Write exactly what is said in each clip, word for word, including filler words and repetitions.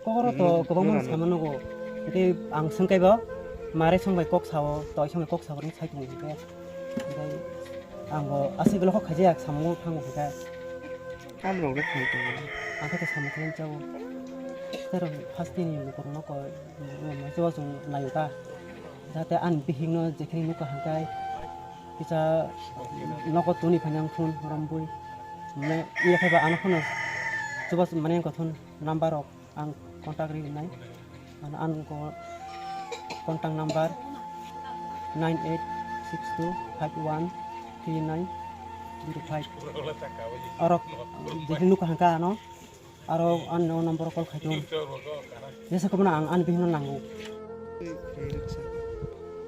Kokoro to kwbangma sama nugo. Tei ang swngkaibo, mare songbai kok sao, toi songbai kok sao, ring sai tongo hwnkhe. Tei ang bo aswk ulo kok khaijak samung thango hwnkhe. Tamrok le khai tongo. Ang khe samung khe chao. Tei rok first ni lukurokno koi, lukurokno chao chwng naio ta. Jate ani bihikno jekhini nukha hwnkhe kisa nogo tuni phainyang thun rombui. Mane iya khaiba ano phano chuba mane wngkha thun number rok ang contact ri nai. Ano ang ko contact number nine eight six two five one three nine zero five. Orok jekhini nukha hwnkhe ano. Aro ani o number call khai tong. Jesa kono ang ani bihikno nango.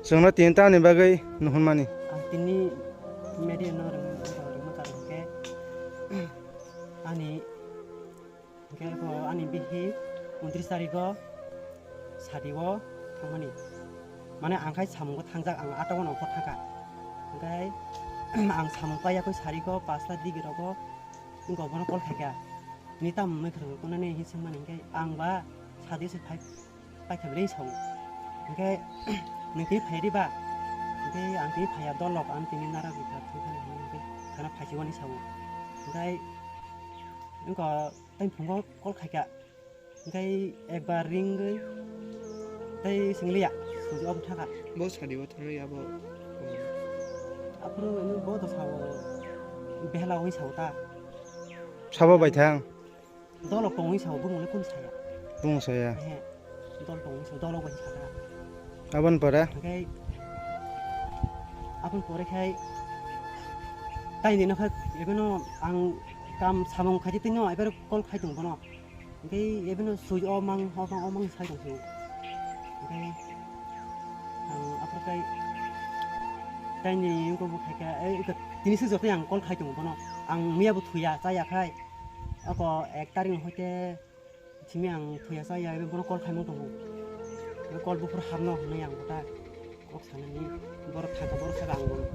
Chwngno tin tamni bagwi nuhunmani. Ang tini media no rwngma rwngma karon khe ani hwnkhe ko ani bihik untris tarikgo sadi o thangmani. Mane ang khai samung bo thangjak, ang atta o nongkhor thangkha. Hwnkhe ang samung paiya khe sadi o pasta digi rogo wngkha bono call khaikha. Ni tamo wngwi khwrwng kunani hinwi swngmani hwnkhe ang ba sadi se phai paikha bwrwi sao. Hwnkhe nwng tini phai riba? Hwnkhe ang tini phaiya dolok ang tini nara bwkha thwngkhani hwnwi hwnkhe thana phaisiwani sao. Hwnkhe wngkha tei phungo call khaikha. Hwnkhe ekbar ringwi tei swngliya suji obo thaka. Bo sadi o thangwi abo. Aphuru bo to sao behla wngwi sao ta. Sabo bai thang. Dolok tongwi sao, bumung le kun saya. Bumung saya. Ehe. Dol tongwi sao, dolok bai sakha. Abon pore? Hwnkhe abon pore khai tai ni nokha ebeno ang kam samung khaji tino ebar call khai tong bono. Hwnkhe ebeno sui o mang, o mang, o mang sai tong sio. Hwnkhe ang aphuru khai tai ni wngkha bo khai kha, ei tini se joto ang call khai tong bono. Ang miya bo thuya, chaya khai. Ako ek tarik no hoite simi ang thuya chaya, ebe bono call khaimung tongo. Ebe call buphuru hamno hwnwi ang bota kok sanani, borok thangkha, borok saka ang bono.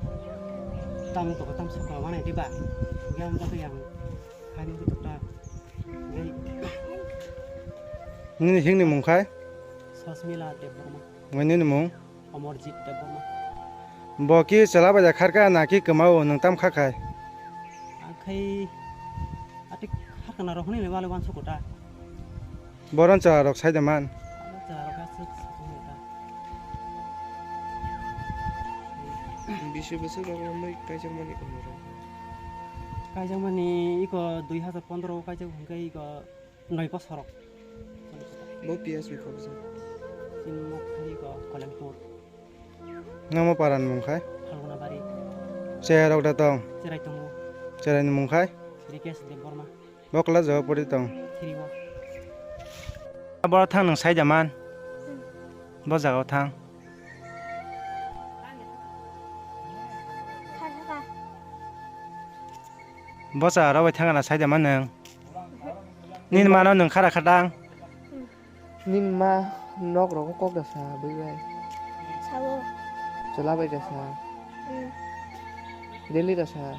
Tamo toko, tam sokha, wanai diba? Hwnkhe ang bota yang khaimung tokta. Hwnkhe nini hingni mung khai? Sosmila Debbarma. Nini mung? Amarjit Debbarma. Bo ki chwla bai da kharkha na ki kwmao nwng tam kha khai? Ang khai ati kharkana rok hwnwi le wale wansuk ta. Boron chwla rok sai da man. Aro chwla rok aswk sukung ta. Bisi bwswk rok wngwi kaijakmani kwmaro? Kaijakmani iko dui hazar pondro o kaijak hwnkhe iko noi bosorok. Bo P S ni kok jang. Chini mok khai ko Kolengpur. Namo paran mung khai? Phalgunabari. Chaya rok da tong? Cherai tongo. Cherai ni mung khai? Rikesh Debbarma. Bo kla jaga pori tong? Three o. Bo thang nang sai jaman. Bo jaga thang. Bosa aro bai thangna sai de ma nwng. Nini mano nwng khara khatang. Nini ma nok rogo kok da sa bwbai. Sao. Chwla bai da sa. Hmm. Delhi da sa.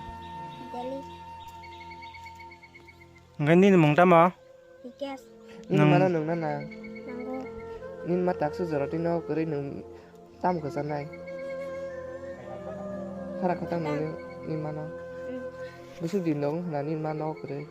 Delhi. Hwnkhe nini mung tamo? Hikes. Nini mano nwng na nang? Nango. Nini ma taksa jora twi nok kwrwi nwng tamo kwchanai? Khara khatang nwng nini mano. Hmm. Bwswk din dong hwnna nini ma nok kwrwi?